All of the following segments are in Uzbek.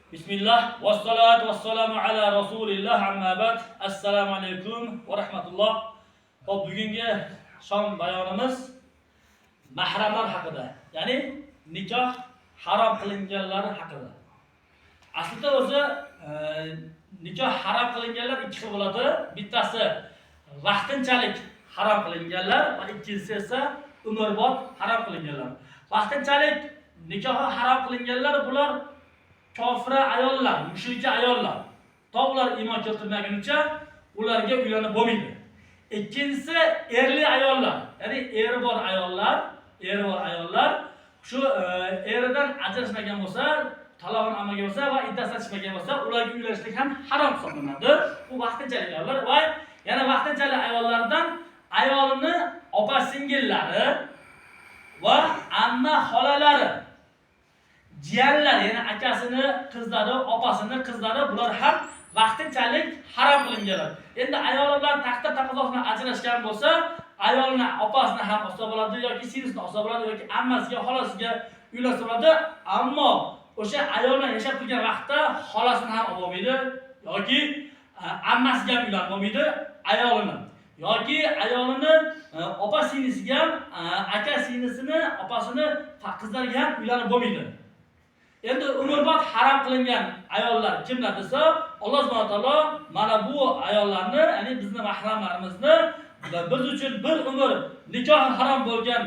Bismillah, vassalatu vassalamu ala rasulillah, amma ba'd. Assalomu alaykum va rahmatulloh. Xo'p, bugungi shom bayonimiz mahramlar haqida, ya'ni nikoh harom qilinganlar haqida. Aslida o'zi nikoh harom qilinganlar ikki xil bo'ladi. Bittasi vaqtinchalik harom qilinganlar va ikkinchisi esa umrbod harom qilinganlar. Vaqtinchalik nikohi harom qilinganlar bular kofira ayollar, mushrika ayollar. To ular iymon keltirmagunicha ularga uylanib bo'lmaydi. Ikkinchisi erli ayollar, ya'ni eri bor ayollar, eri bor ayollar shu eridan ajrashmagan bo'lsa, talog'ini olmagan bo'lsa va iddasidan chiqmagan bo'lsa, ularga uylanishlik ham harom hisoblanadi. Bu vaqtinchalik ayollar va yana vaqtinchalik ayollardan ayolini opa singillari va amma xolalari, jiyanlar, ya'ni akasini qizlari, opasini qizlari, bular ham vaqtinchalik harom qilinganlar. Endi ayoli bilan taqdir taqozosi bilan ajrashgan bo'lsa, ayolini opasini ham olsa bo'ladi yoki singlisini olsa bo'ladi yoki ammasiga, xolasiga uylansa bo'ladi. Ammo o'sha ayol bilan yashab turgan vaqtda xolasini ham olib bo'lmaydi yoki ammasiga ham uylanib bo'lmaydi ayolini. Yoki ayolini opa singlisiga ham, aka singlisini, opasini qizlariga ham uylanib bo'lmaydi. Endi umrbod harom qilingan ayollar kimlar desa, Alloh subhanahu taolo mana bu ayollarni, ya'ni bizni mahramlarimizni va biz uchun bir umr nikohi harom bo'lgan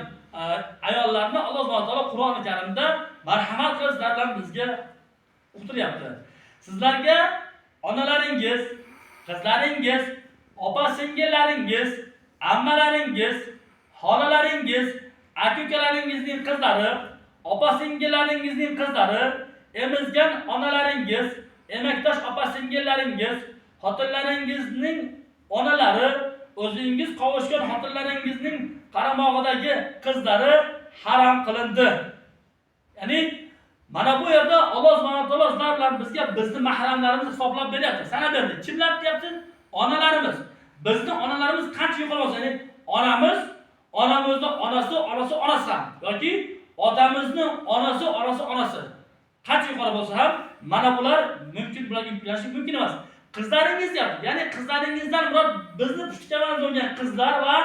ayollarni Alloh subhanahu taolo Qur'oni Karimda marhamat qilib sizlar bilan bizga uqtiryapti. Sizlarga onalaringiz, qizlaringiz, opa singillaringiz, ammalaringiz, xolalaringiz, aka ukalaringizning qizlari, opa singillaringizning qizlari, emizgan onalaringiz, emakdosh opa singillaringiz, xotinlaringizning onalari, o'zingiz qovushgan xotinlaringizning qaramog'idagi qizlari harom qilindi. Ya'ni mana bu yerda Alloh subhanahu taolo sizlar bilan bizga bizni mahramlarimizni hisoblab beryapti. Sanab berdi. Kimlar deyapti? Onalarimiz. Bizni onalarimiz qancha yuqori bo'lsa, ya'ni onamiz, onamizni onasi, onasi, onasi ham yoki otamizni onasi, onasi, onasi qancha yuqori bo'lsa ham mana bular mumkin, bularga uylanish mumkin emas. Qizlaringiz deyapti. Ya'ni qizlaringizdan murod bizni pushti bo'lgan qizlar va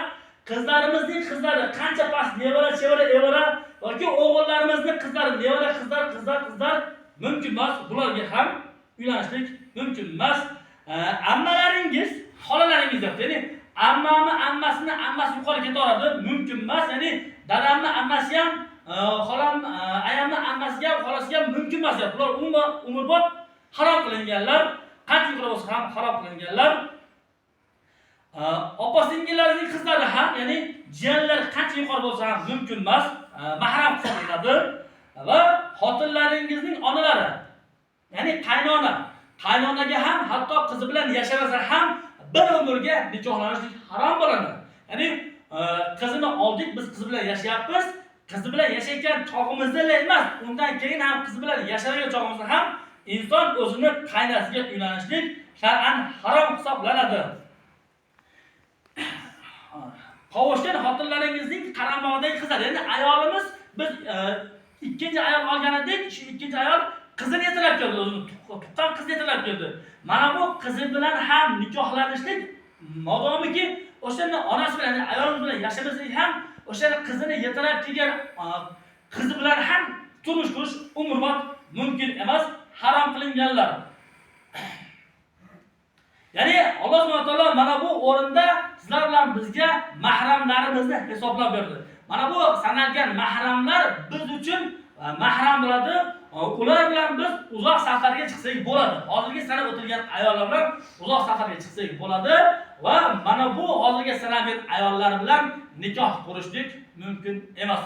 qizlarimizning qizlari qancha past nevara, chevara, evara yoki o'g'illarimizning qizlari, nevara, qizlar, qizlar, qizlar mumkin emas. Bularga ham uylanishlik mumkin emas. Ammalaringiz, xolalaringiz deyapti. Ya'ni ammamni ammasini ammasi yuqori ketaveradi, mumkin emas. Ya'ni dadamni ammasi ham, xolam, ayamni ammasiga ham, xolasiga ham mumkin emas deyapti. Bular umuman umrbod harom qilinganlar, qancha yuqori bo'lsa ham harom qilinganlar. Opa singillaringizning qizlari ham, ya'ni jiyanlar qancha yuqori bo'lsa ham mumkin emas, mahram hisoblanadi va xotinlaringizning onalari, ya'ni qaynona, qaynonaga ham hatto qizi bilan yashamasa ham bir umrga nikohlanishlik harom bo'ladi. Ya'ni qizini oldik, biz qizi bilan yashayapmiz, qizi bilan yashayotgan chog'imizda emas, undan keyin ham qizi bilan yashamagan chog'imizda ham inson o'zini qaynasiga uylanishlik shar'an harom hisoblanadi. Qovushgan xotinlaringizning qaramog'idagi qizlar, ya'ni ayolimiz biz ikkinchi ayol olgan edik, shu ikkinchi ayol qizini yetalab keldi, o'zini tuqqan qizini yetalab keldi. Mana bu qizi bilan ham nikohlanishlik modomiki o'shani onasi bilan, ya'ni ayolimiz bilan yashamasak ham o'shani qizini yetalab kelgan qizi bilan ham turmush qurish umrbod mumkin emas, harom qilinganlar. Ya'ni Alloh subhanahu taolo mana bu o'rinda sizlar bilan bizga mahramlarimizni hisoblab berdi. Mana bu sanalgan mahramlar biz uchun mahram bo'ladi. Ular bilan biz uzoq safarga chiqsak bo'ladi. Hozirgi sanab o'tilgan ayollar bilan uzoq safarga chiqsak bo'ladi va mana bu hozirgi sanalgan ayollar bilan nikoh qurishlik mumkin emas.